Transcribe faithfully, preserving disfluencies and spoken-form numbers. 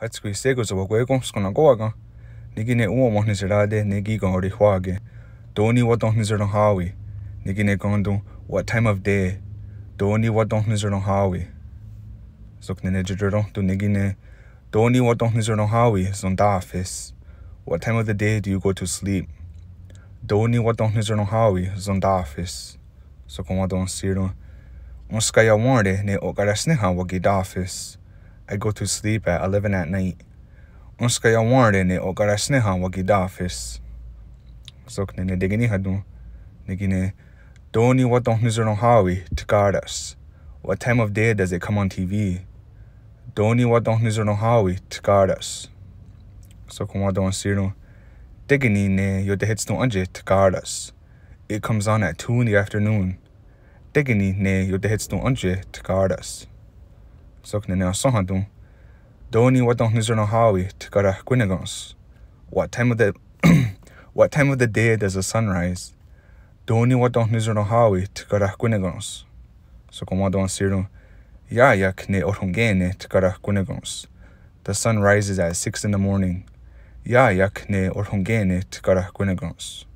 Hátskwi shé:kon sewakwé:kon skennen'kó:wa ken. Ne kí:ken òn:wa wenhniserá:te ne kí:ken orihwà:ke. Tó: ni: watenhniserón:hawi. Ne kí:ken kén:ton, what time of day? Tó: ni: watenhniserón:hawi. Sok nè:ne tioterón:ton ne kí:ken, tó: ni: watenhniserón:hawi sén:tafes. What time of the day do you go to sleep? Tó: ni: watenhniserón:hawi sén:tafes. Sok enwá:ton sì:ron, énska iawén:re ne o'karahsnéha wakitafes. I go to sleep at eleven at night. Énska iawén:re ne o'karahsnéha wakitafes. Sok nè:ne tekeníhaton ne kí:ken, tó: ni: watenhniserón:hawi tká:ras. What time of day does it come on T V? Tó: ni: watenhniserón:hawi tká:ras. Sok enwá:ton sì:ron, tékeni ne iotehétston éntie tká:ras. It comes on at two in the afternoon. Tékeni ne iotehétston éntie tká:ras. Sok nè:ne ahsénhaton, tó: ni: watenhniserón:hawi tkarahkwé:nekens. What time of the, what time of the day does the sun rise? Tó: ni: watenhniserón:hawi tkarahkwé:nekens. Sok enwá:ton sì:ron, ià:ia'k ne ohrhon'kè:ne tkarahkwé:nekens. The sun rises at six in the morning. Ià:ia'k ne ohrhon'kè:ne tkarahkwé:nekens.